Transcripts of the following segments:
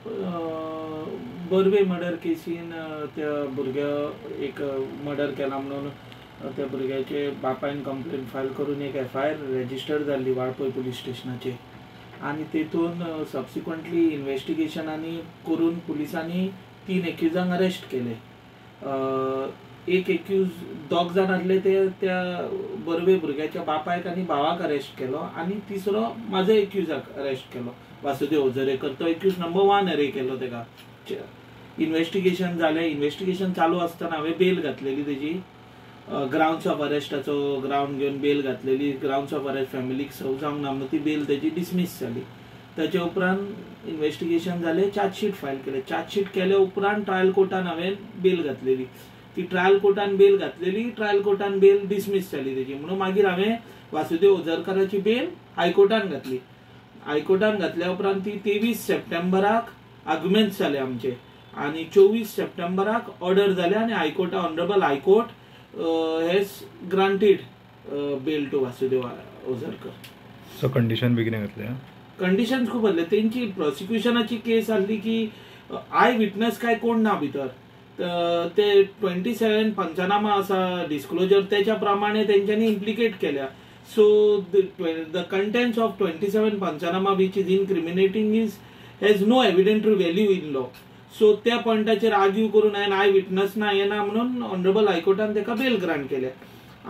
Barve murder casein त्या भुरग्या एक मर्डर केला म्हणून त्या भुरग्याचे बापायन कंप्लेन फायल करून एक एफआयआर रेजिस्टर जाल्ली वाळपय पुलीस स्टेशनाचेर आनी तेतून सबसिक्वंटली इन्वेस्टिगेशनांनी करून पुलिसांनी 3 एक्युजांक अरेस्ट केले. एक एक्यूज 2 जाण आसले ते त्या बर्वे भुरग्याच्या बापायक आनी भावाक अरेस्ट केलो आनी तिसरो म्हाजो एक्युजाक अरेस्ट केलो, वासुदेव ओझरेकर. तो एक्यूज नंबर 1 अरेस्ट केलो. तेका इन्वेस्टिगेशन जालें. इन्वेस्टिगेशन चालू आसतना हांवें बेल घातलेली तेजी, ग्रावंड्स ऑफ अरेस्टाचो ग्रावंड घेवन बेल घातलेली. ग्रावंड्स ऑफ अरेस्ट फॅमिलीक सर्व जावंक ना म्हणून ती बेल तेजी डिसमीस जाली. ताचे उपरांत इन्वेस्टिगेशन जालें, चार्जशीट फायल केलें. चार्जशीट केले उपरांत ट्रायल कोर्टान हांवें बेल घातलेली. ती ट्रायल कोर्टान बेल घातलेली, ट्रायल कोर्टान बेल डिसमीस जाली तेजी. म्हणून मागीर हांवें वासुदेव ओझरकराची बेल हायकोर्टान घातली. हायकोर्टान घातल्या उपरांत ती 23 सप्टेंबराक आर्ग्युमेंट्स जाले आमचे आनी 24 सप्टेंबराक ऑर्डर जाले आनी हायकोर्टा honourable high court has granted bail to Vasudev Ozarkar. So condition बी कितें घातल्या? कंडिशन्स खूब आसले. तेंची प्रोसिक्युशनाची केस आसली की I witness काय कोण ना भितर, ते 27 पंचनामा आसा डिस्क्लोजर तेच्या प्रमाणे तेंच्यांनी इम्प्लिकेट केल्या. So the contents of 27 panchnama which is incriminating is has no evidentiary value in law. So त्या पॉयंटाचेर आर्ग्यू करून हांवें I witness ना हें ना म्हणून ऑनरेबल हायकोर्टान तेका बेल ग्रांट केल्या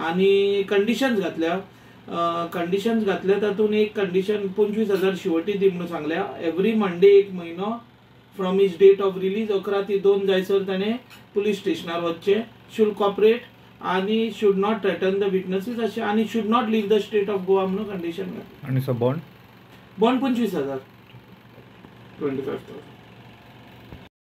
आनी कंडिशन्स घातल्या. कंडिशन्स घातल्या तातूंत एक कंडिशन 25,000 शिवटी दी म्हणून सांगल्या. एवरी मंडे 1 म्हयनो from his date of release 11 ते 2 जायसर ताणें पुलीस स्टेशनार वचचें, should cooperate आनी should not threaten the witnesses अशें आनी should not leave the state of Goa म्हणून कंडिशन घातली. आनी सो बॉन्ड? बॉन्ड 25,000, 25,000.